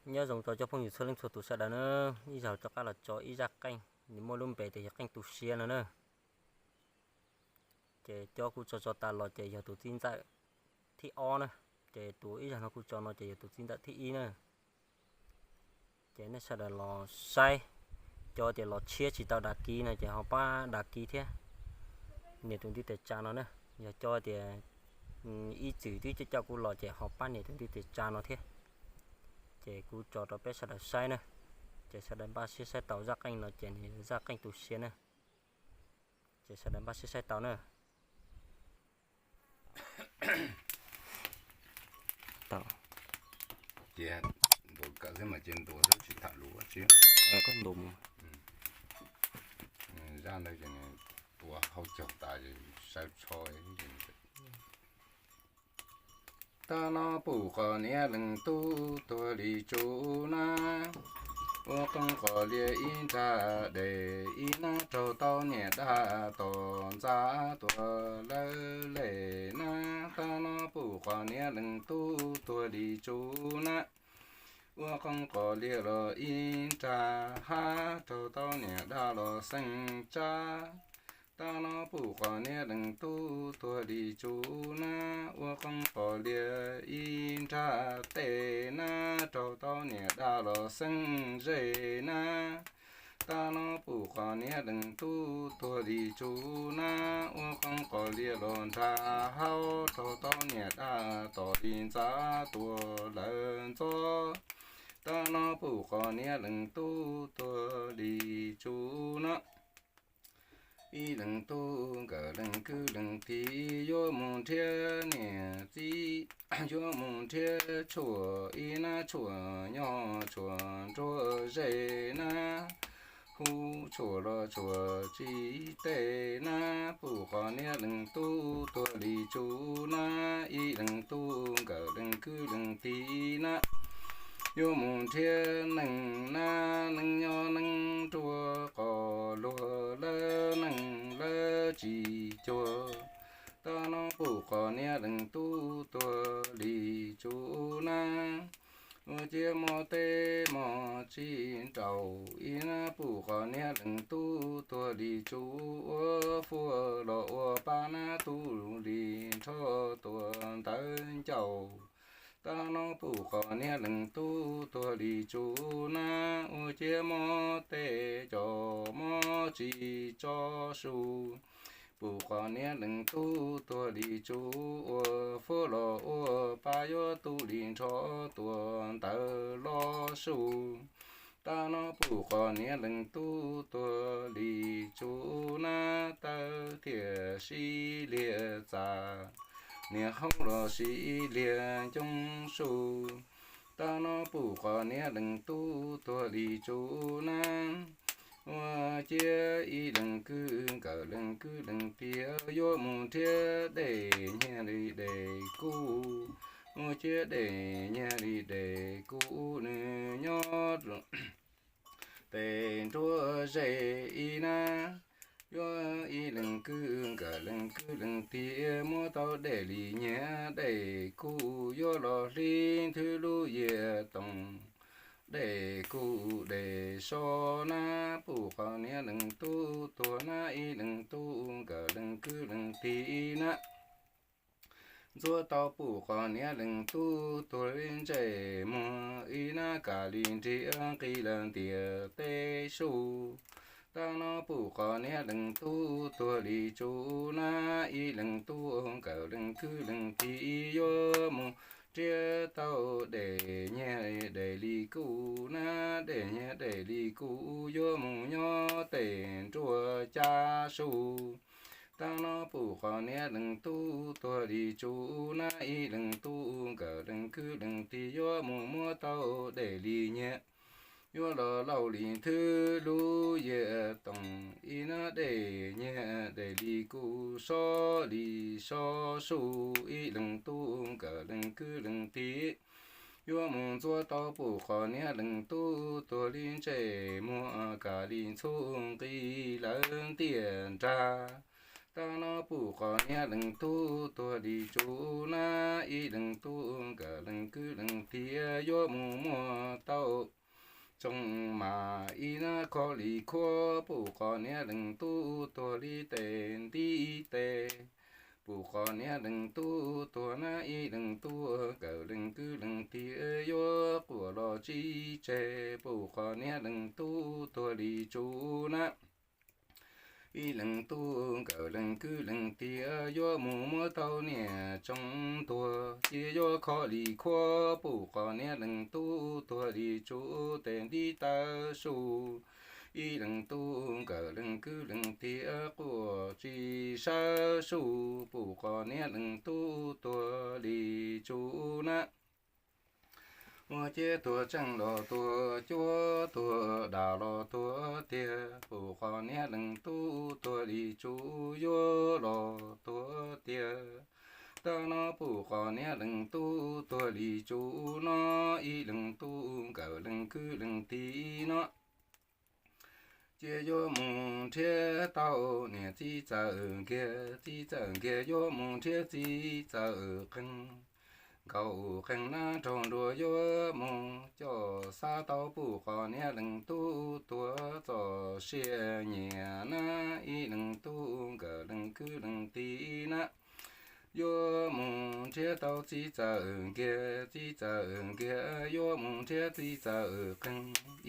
Nyob zoo rau cov phooj ywg txhua leej txhua tus sawv daws na, ib zaug rov qab los tso ib zaj qeej, nws muaj lub npe tias yog qeej tu siab no na. Ces cov kuv tso tso tas los ces yog tus txiv ntxawm thib ob na, ces tus ib zaug no kuv tso no ces yog tus txiv ntxawm thib ib na. Ces nej sawv daws los saib, cov tias los tshiab tsis tau đăng ký no ces ho pab đăng ký thiab, nias tus ntiv tes tsa no na. Yog cov tias ib txwm twb coj coj kuv los ces ho pab nias tus ntiv tes tsa no thiab. Ces kuv tso rau peb sawv daws saib na, ces sawv daws npaj siab saib tau zaj qeej no ces nws zaj qeej tu siab na, ces sawv daws npaj siab saib tau na. Ces ntuas kawm xwb mas ces ntuas xwb tsis tham lus tsi. Koj ntuas mus. Zaj ntawd ces nws tua hauj caug tas sawv tsho. Tag no pum qos niag leej tub tuag li tsum na, ua qeej qos liag ib nrag dej ib nab raug tau niam dab tom ntxa tuag lawm le na. Tag no pum qos niag leej tub tuag li tsum na, ua qeej qos liag los ib nrag hab raug tau niam dab los xeeb tsab. Tag no pum qos niag leej tub tuag li tsum na, ua qeej qos liag ib nrag tej na, raug tau niam dab los xeeb ze na. Tag no pum qos niag leej tub tuag li tsum na, ua qeej qos liag los nrag hau raug tau niam dab tom li ntxa tuag lawm ntxov. Tag no pum qos niag leej tub tuag li tsum na, ib leej tub nkawm leej kwv leej tij yuav mus nrhiav niam txiv, yuav mus nrhiav tshuaj ib nab tshuaj nyob tshuaj nruab ze na, hu tshuaj los tshuaj tsis teb na. Pum qos niag leej tub tuag li tsum na, ib leej tub nkawm leej kwv leej tij na, yuav mus nrhiav neeg na, neeg nyob neeg nruab qos luag lawm neeg lawv tsis cuag. Tag no pum qos niag leej tub tuag li tsum na, ua ciav mob teb mob tsis nraus ib na. Pum qos niag leej tub tuag li tsum, ua fuab los ua pa na, tub li nrho tuag ntawv ncauj. Tag no pum qos niag leej tub tuag li tsum na, ua ciav mob teb cov mob tsis tso su. Pum qos niag leej tub tuag li tsum, ua fuab los ua pa, yuav tub li nrho tuag ntawv los su. Tag no pum qos niag leej tub tuag li tsum na, tawv thiaj sib liag txav, niag hoob los sib liag ncoo su. Tag no pum qos niag leej tub tuag li tsum na, ua ciav ib leej kwv nkawm leej kwv leej tij yuav mus nrhiav dej nyiag li dej kub, ua ciav dej nyiag li dej kub nws nyob tej nruab ze ib na. Yuav ib leej kwv nkawm leej kwv leej tij muab tau dej li nyiag dej kub, yuav los hli nthwv lub yias toos dej kub dej so na. Pum qos niag leej tub tuag na, ib leej tub nkawm leej kwv leej tij na, ntxuav tau pum qos niag leej tub tuag li ntsej muag ib na, kam li nrig nqis lawm ntiaj teb su. Tag no pum qos niag leej tub tuag li tsum na, ib leej tub nkawm leej kwv leej tij yuav mus nrhiav tau dej nyiag dej li kub na, dej nyiag dej li kub yuav mus nyob tej nruab cav su. Tag no pum qos niag leej tub tuag li tsum na, ib leej tub nkawm leej kwv leej tij yuav mus muab tau dej li nyiag, yuav los lauj li nthwv lub yias toos ib na, dej nyiag dej li kub so li so su. Ib leej tub nkawm leej kwv leej tij yuav mus ntxuav tau pum qos niag leej tub tuag li ntsej muag, kam li ntxhub nqis lawm ntiaj nrag. Tag no pum qos niag leej tub tuag li tsuv na, ib leej tub nkawm leej kwv leej tij yuav mus muab tau tsoo mas ib nab kho li khuab, pum qos niag leej tub tuag li tes ntiv tes. Pum qos niag leej tub tuag na, ib leej tub nkawm leej kwv leej tij yuav quaj los tsis tseg, pum qos niag leej tub tuag li tsuv na. Ib leej tub nkawm leej kwv leej tij yuav mus muab tau niag tsoo tuag, cia yuav kho li khuab, pum qos niag leej tub tuag li tsuv tes ntiv tawv su. Ib leej tub nkawm leej kwv leej tij quaj tsis sawv su, pum qos niag leej tub tuag li tsuv na. Ua ciav tuag tseej los tuag cuab, tuag dam los tuag tiag, pum qos niag leej tub tuag li tsuv yuav los tuag tiag. Tag no pum qos niag leej tub tuag li tsuv no, ib leej tub nkawm leej kwv leej tij no, cia yuav mus nrhiav tau niam txiv txawm nkiag, txiv txawm nkiag yuav mus nrhiav txiv txawm qeeg. Nkaus qeeg nab nraug nruas yuav mus coj xav tau, pum qos niag leej tub tuag txoj sia nyiam na. Ib leej tub nkawm leej kwv leej tij na, yuav mus nrhiav tau txiv txawm nkiag, txiv txawm nkiag yuav mus nrhiav txiv txawm qeeg.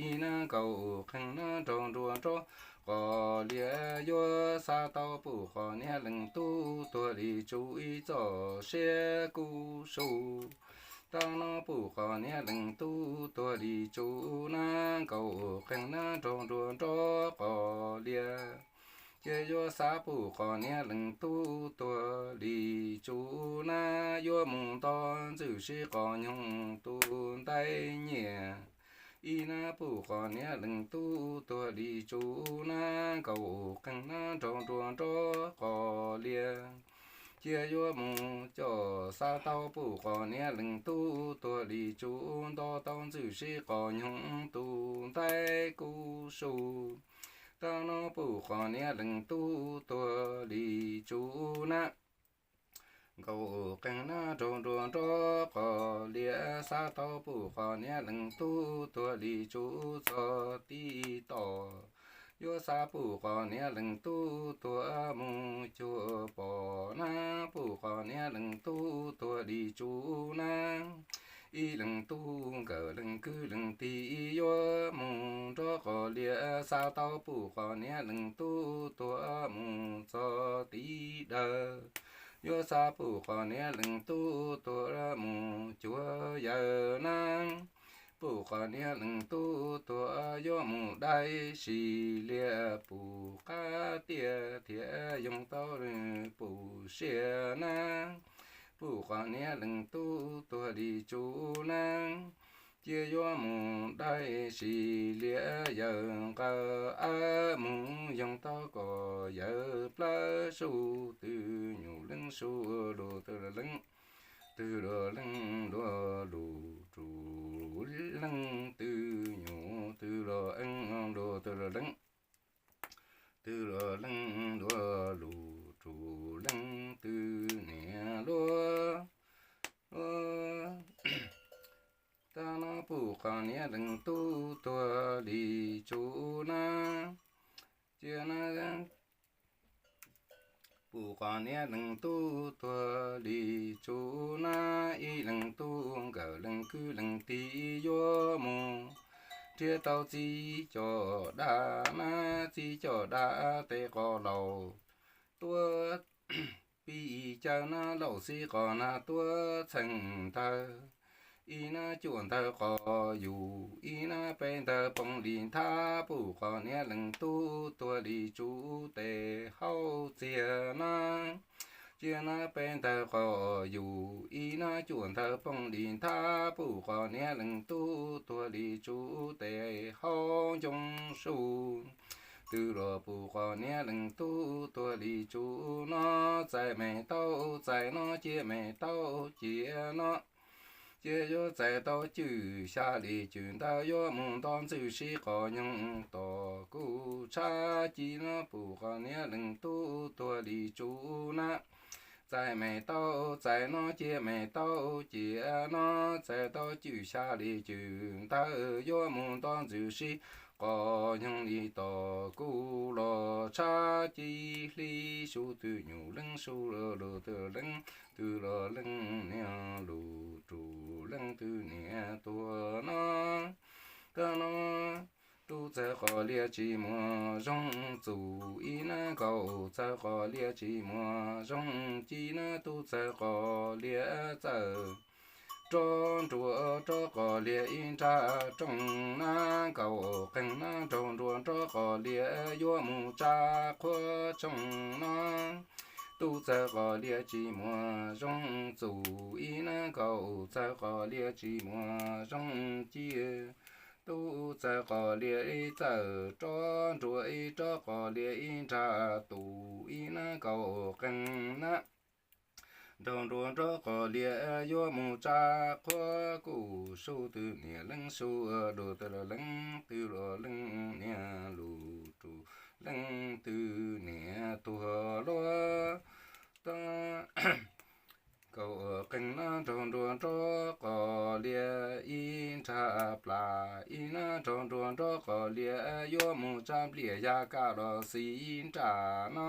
Ib nab nkaus qeeg nab nraug nruas nrov qos lias yuav xav tau, pum qos niag leej tub tuag li tsuv ib txoj sia kuj su. Tag no pum qos niag leej tub tuag li tsuv na, nkaus qeeg nab nraug nruas nrov qos lias, cia yuav xav pum qos niag leej tub tuag li tsuv na, yuav mus nto ntxwm sib qos nyoog tus ntaiv nyiaj. Ib nab pum qos niag leej tub tuag li tsuv na, nkaus qeeg nab nraug nruas nrov qos lias, cia yuav mus coj xav tau pum qos niag leej tub tuag li tsuv, nto tau ntxwm sib qos nyoog tus ntaiv kuj su. Tag no pum qos niag leej tub tuag li tsuv na, nkaus qeeg nab nraug nruas nrov qos lias, xav tau pum qos niag leej tub tuag li tsuv txog tib tom. Yuav xav pum qos niag leej tub tuag mus cuag pom na, pum qos niag leej tub tuag li tsuv na. Ib leej tub nkawm leej kwv leej tij yuav mus nrov qos lias, xav tau pum qos niag leej tub tuag mus txog tib dawg. Yuav xav pum qos niag leej tub tuag mus cuag yawg na. Pum qos niag leej tub tuag yuav mus dai si lias pum qab tiaj thiab yoog tau pum siab na. Pum qos niag leej tub tuag li tsuv na, cia yuav mus dai si lias yawg nqawd ab mus yoog tau kom yawg plawv su, twg nyuj leej su lus twg los leej, twg los leej luag lus rus leej, twg nyuj twg los eej luag twg los leej, twg los leej luag lus rus leej, twg niam luag. Tag no pum qos niag leej tub tuag li tsuv na, cia na. Pum qos niag leej tub tuag li tsuv na, ib leej tub nkawm leej kwv leej tij yuav mus nrhiav tau txiv coj dab na, txiv coj dab tes qos laus tuaj pib caw na, laus xib qos na tuaj txheej ntawg, ib nab cuaj ntawg qos yus, ib nab peb ntawg poob li nthab, pum qos niag leej tub tuag li tsuv tes haub txiag na. Cia nab peb ntawg qos yus, ib nab cuaj ntawg poob li nthab, pum qos niag leej tub tuag li tsuv tes haub ncoo su. Twg los pum qos niag leej tub tuag li tsuv no, txais me taub txais no, cia me taub cia no. Cia yuav txais tau cwj xya li cwj ntawd yuav mus nto ntxwj sib qos nyoog tom kuj tshab ci no pum qos niam leej tub tuag li tsuj na. Txais me tau txais no cia me tau cia no, txais tau cwj xya li cwj ntawd yuav mus nto ntxwj sib qos nyoog li tom kuj los tshab ci hli su twg nyuj leej su lus twg leej twg los leej niag lus rus leej twg niag tuag no. Tag no tub txawg qos lias tsis muaj zoo txuj ib na, nkaus txawg qos lias tsis muaj zoo ci na, tub txawg qos lias txawm rov nruas rov qos lias ib nra rooj na, nkaus qeeg na nraug nruas nrov qos lias yuav mus tsa qhua tshooj na. Tub txawg qos lias tsis muaj zoo txuj ib na, nkaus txawg qos lias tsis muaj zoo ci. Tub txawg qos lias ib txawm rov nruas ib rov qos lias ib nra tus ib na, nkaus qeeg na nraug nruas nrov qos lias yuav mus tsa qhua kuj su twg niag leej su lus twg los leej twg los leej niag lus rus leej twg niag tuag luaj. Nkaus qeeg na nraug nruas nrov qos lias ib nra plas ib na, nraug nruas nrov qos lias yuav mus tsa npliaj ya kaj los xis ib nra na.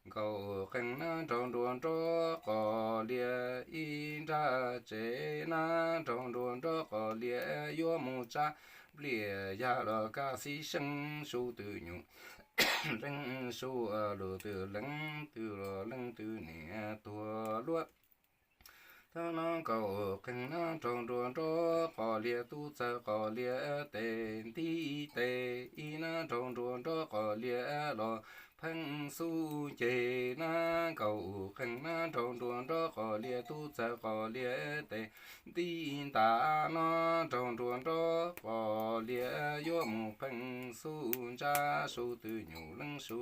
Nkaus qeeg na nraug nruas nrov qos lias ib nra tsev na, nraug nruas nrov qos lias yuav mus tsa npliaj ya los kaj xib seeb su twg nyuj leej su lus twg leej twg los leej twg niag tuag luaj. Tag no nkaus qeeg na nraug nruas nrov qos lias tub txawg qos lias tes nti tes ib na, nraug nruas nrov qos lias los pheej xub ceg na. Nkaus qeeg na nraug nruas nrov qos lias tub txawg qos lias tes nti ntas no, nraug nruas nrov qos lias yuav mus pheej xub ntsa su twg nyuj leej su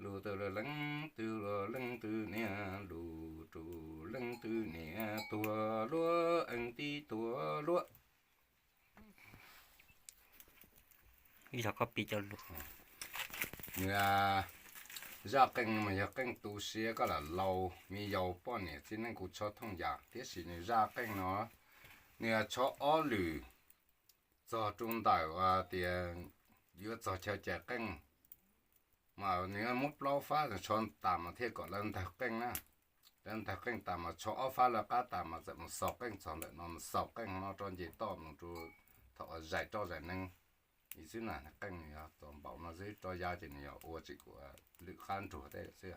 lus twg leej twg los leej twg niag lus rus leej twg niag tuag luaj eeg tib tuag luaj. Ib zaug koj piv cov lus. Nws zaj qeej mas yog qeej tu siab koj lam laus me yaus poj niam txiv neej kuj tshov thooj yam, tiam sis nws zaj qeej no nws tsho ob lwm txog rau ntawm tias yuav txog chaw cais qeej mas nws muab plaub fab tsho tas mas thiaj kom lawv ntawg qeej na. Lawv ntawg qeej tas mas tsho ob fab lawv qab tas mas txawm mus xaus qeej txog ntawm no, mus xaus qeej no rau nce toj mus rau thaum zais roj zais neeb xwb na. Qeej nws yog txog npaum no xwb, roj yab ces nws yog ua tsis kuv lwm qab nruag tej xwb.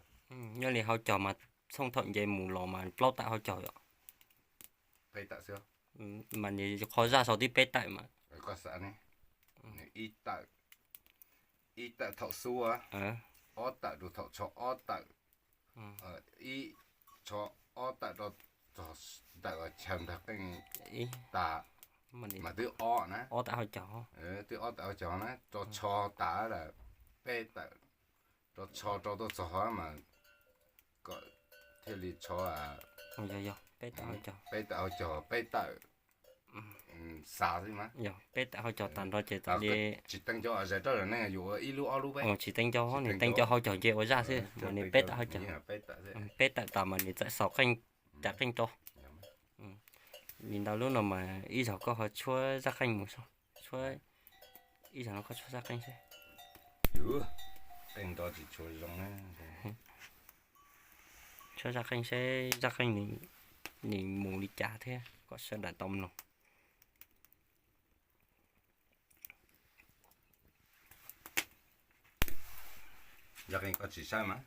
Nyob li hauv caug mas txhooj thaum nce mus los mas plaub tawm hauv caug yom. Peb tawm xwb. Mas nws qhov zaj sau tib peb tawm mas. Koj xav ne, nws ib tawm, ib tawm thaum xub, ob tawm rau thaum tsho ob tawm, ib tsho ob tawm rau txog ntawm chaw ntawg qeej tas mas twb ob na, ob tawm hauv caug, twb ob tawm hauv caug na, rau tsho tas lawm peb tawm, rau tsho rau tuaj txog mas kom thiaj li tsho peb tawm hauv caug, peb tawm xav xwb mas. Yog peb tawm hauv caug tas nrho ces txawm li tsis teeb cov zais roj zais neeb yuav ua ib lub ob lub peb, tsis teeb cov, nws teeb cov hauv caug nce ua zaj xwb mas nws peb tawm hauv caug, peb tawm tas mas nws txawm xaus qeej, cais qeej rau. Li ntawd lub no mas ib zaug koj ho tshuab zaj qeej mus, tshuab, ib zaug no koj tshuab zaj qeej seb. Qeej nrov tsis tshua zoo na. Tshuab zaj qeej seb zaj qeej nws mus li cas thiab kom sawv daws tau mloog. Zaj qeej koj tsis saib mas.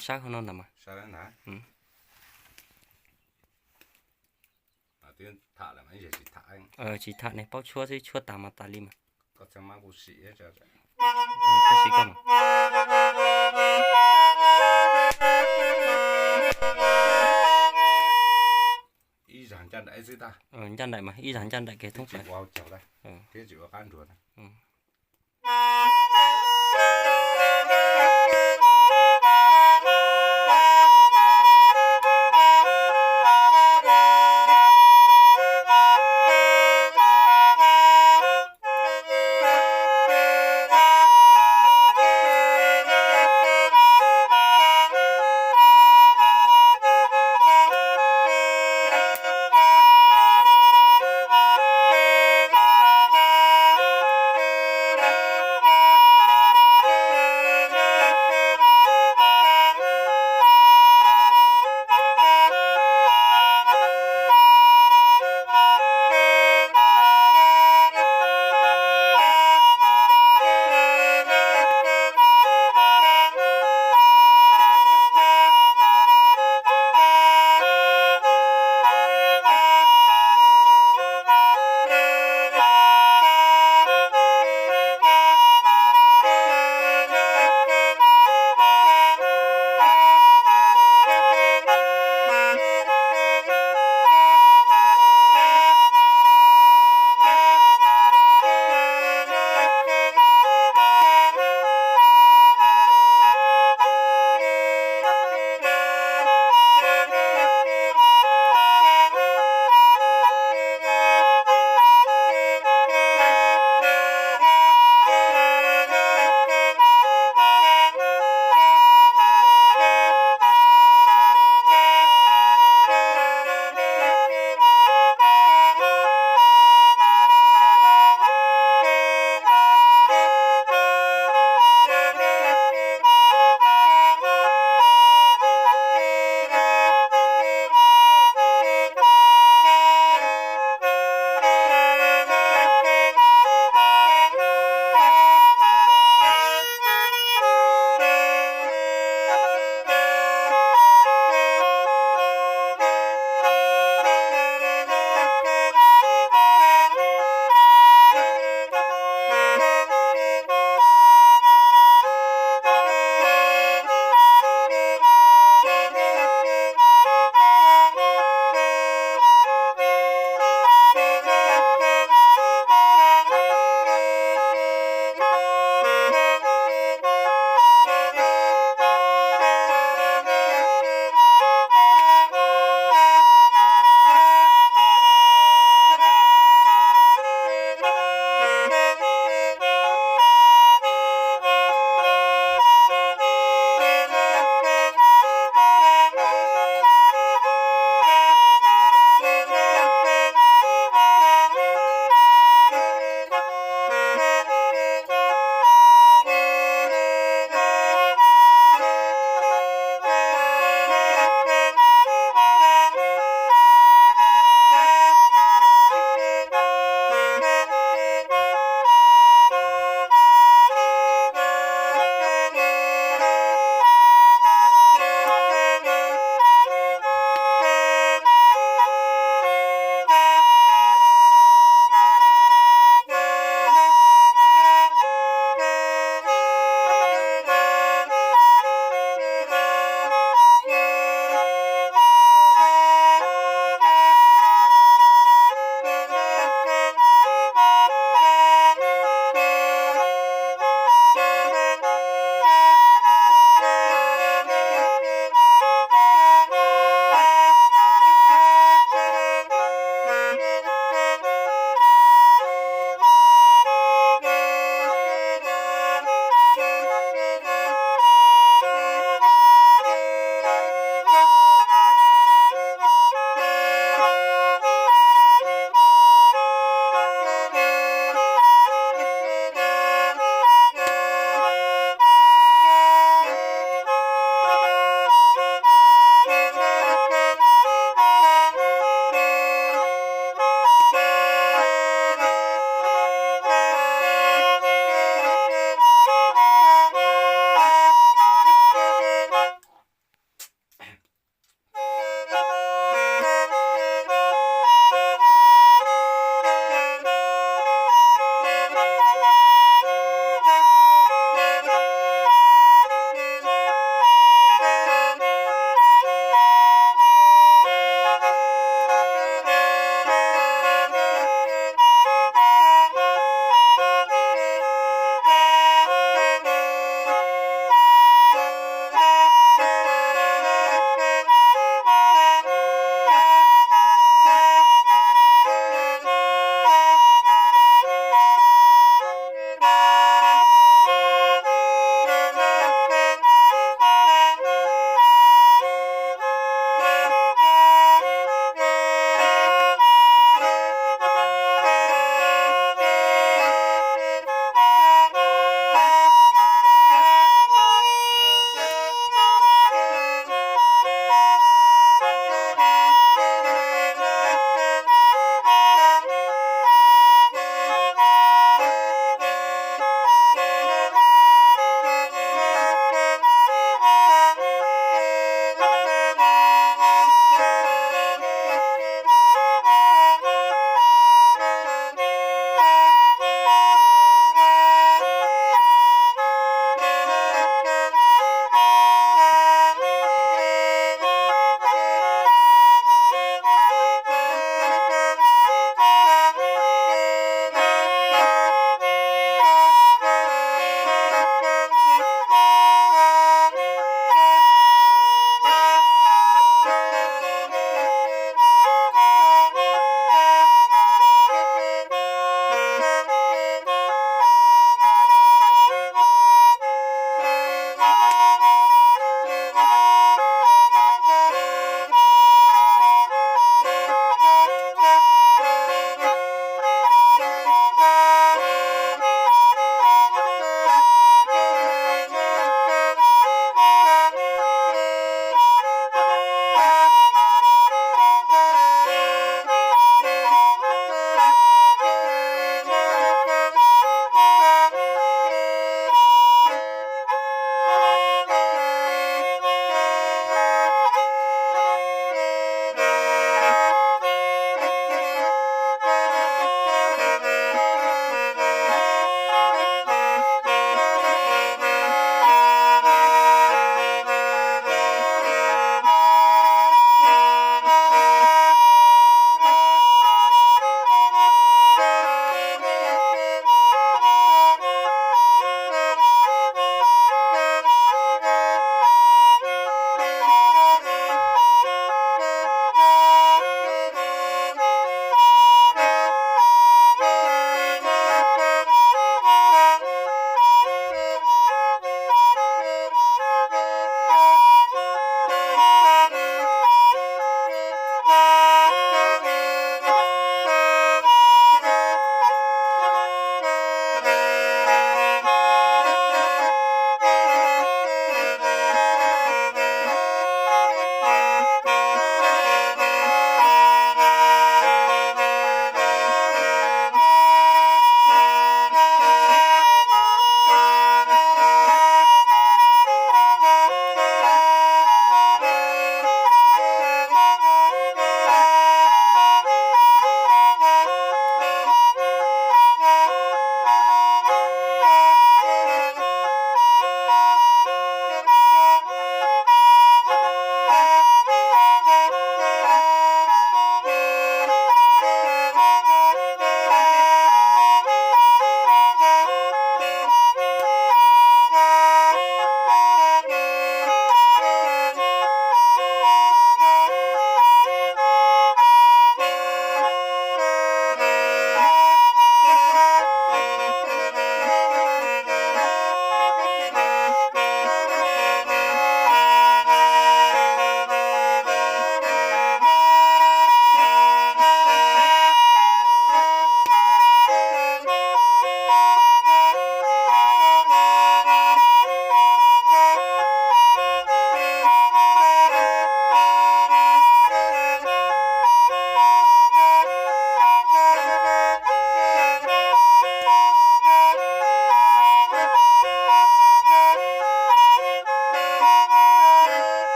Saib hauv no ntag mas. Saib ntag. Tsis tham ne, paub tshuab xwb, tshuab tas mas tas li mas. Koj txhaj mab kuv sim, koj sim koj mas. Ib zag ncaj nraim xwb tag. Ncaj nraim mas ib zag ncaj nraim kev thoob plaws. Thiab tsis ua qab nruag na.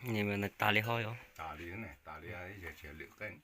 Nws tas li ho yog. Tas li, tas li, ib yam tsis lwm qeej.